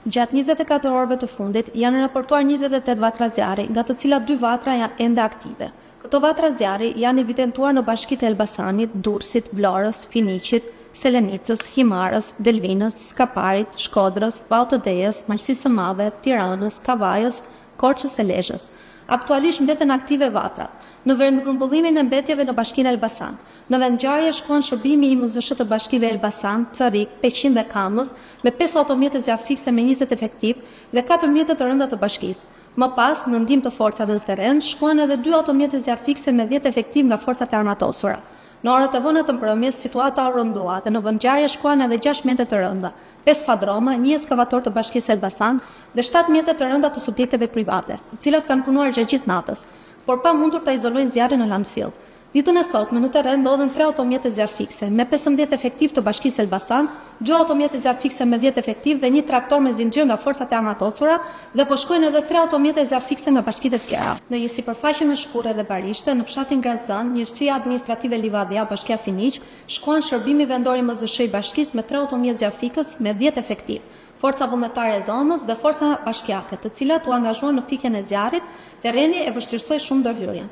Gjatë 24 orëve të fundit janë raportuar 28 vatra zjarri, nga të cilat dy vatra janë ende aktive. Këto vatra zjarri janë evidentuar në bashkitë e Elbasanit, Durrësit, Vlorës, Finiqit, Selenicës, Himarës, Delvinës, Skraparit, Shkodrës, Vaut të Dejës, Malësisë së Madhe, Tiranës, Kavajës, Korçës e Lezhës. Aktualisht mbeten aktive vatrat në vendgrumbullimin e mbetjeve në Bashkinë Elbasan. Në vendngjarje shkuan shërbimi i MZSH të bashkive Elbasan, Cërrik, Peqin dhe Kamëz me pesë automjete zjarrfikëse me 20 efektivë dhe katër mjete të rënda të bashkisë. Më pas, në ndihmë të forcave në terren, shkuan edhe dy automjete zjarrfikëse me 10 efektivë nga forcat e armatosura. Në orët e vona të mbrëmjes, situata u rëndua dhe në vendngjarje shkuan edhe 6 mjete të rënda, 5 fadroma, një eskavator të Bashkisë Elbasan dhe 7 mjete të rënda të subjekteve private, të cilat kanë punuar gjatë gjithë natës, por pa mundur ta izolojnë zjarrin në landfill. Ditën e sotme në terren ndodhen 3 automjete zjarrfikëse me 15 efektivë të Bashkisë Elbasan, 2 automjete zjarrfikëse me 10 efektivë dhe një traktor me zinxhir nga forcat e armatosura dhe po shkojnë edhe 3 automjete zjarrfikëse nga bashkitë e tjera. Në një sipërfaqe me shkurre dhe barishte, në fshatin Grazan, njësia administrative Livadhja, Bashkia Finiq, shkuan shërbimi vendor i MZSH i bashkisë me 3 automjet zjarrfikës me 10 efektivë, forca vullnetare e zonës dhe forca bashkiake, të cilat u angazhuan në fikjen e zjarrit, terreni e vështirësoi shumë ndërhyrjen.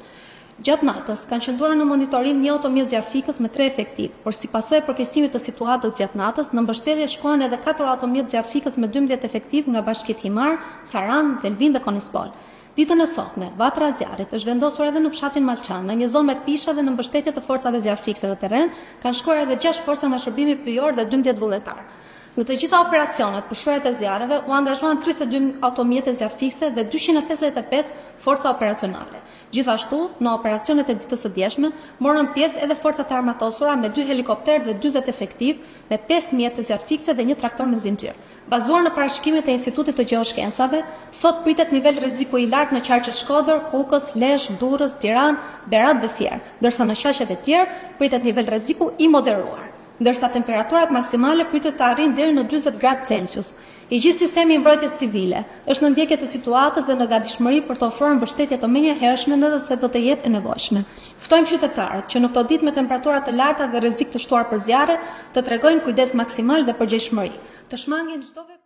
Gjatë natës, kanë qëndruar në monitorim një automjet zjarrfikës me tre efektivë, por si pasojë e përkeqësimit të situatës gjatë natës, në mbështetje shkuan edhe katër automjet zjarrfikës me 12 efektivë nga bashkitë Himarë, Sarandë, Delvinë dhe Konispol. Ditën e sotme, vatra e zjarrit është vendosur edhe në fshatin Malçan, në një zonë me pisha dhe në mbështetje të forcave zjarrfikëse në terren, kanë shkuar edhe 6 forca nga shërbimi pyjor dhe 12 vullnetarë. Në të gjitha operacionet për shuarjet e zjarreve u angazhuan 32 automjete zjarrfikëse dhe 255 forca operacionale. Gjithashtu, në operacionet e ditës së djeshme, morën pjesë edhe forcat e armatosura me dy helikopterë dhe 40 efektivë, me 5 mjete zjarrfikëse dhe një traktor me zinxhir. Bazuar në parashikimet e Institutit të Gjeoshkencave, sot pritet nivel rreziku i lartë në qarqet Shkodër, Kukës, Lezhë, Durrës, Tiranë, Berat dhe Fier, ndërsa në qarqet e tjerë pritet nivel rreziku i moderuar. Ndërsa temperaturat maksimale pritet të arrijnë deri në 40 gradë Celsius. I gjithë sistemi i mbrojtjes civile është në ndjekje të situatës dhe në gatishmëri për të ofruar mbështetje të menjëhershme nëse do të jetë e nevojshme. Ftojmë qytetarët që në këto ditë me temperatura të larta dhe rrezik të shtuar për zjarre, të tregojnë kujdes maksimal dhe përgjegjshmëri, të shmangin çdo veprim.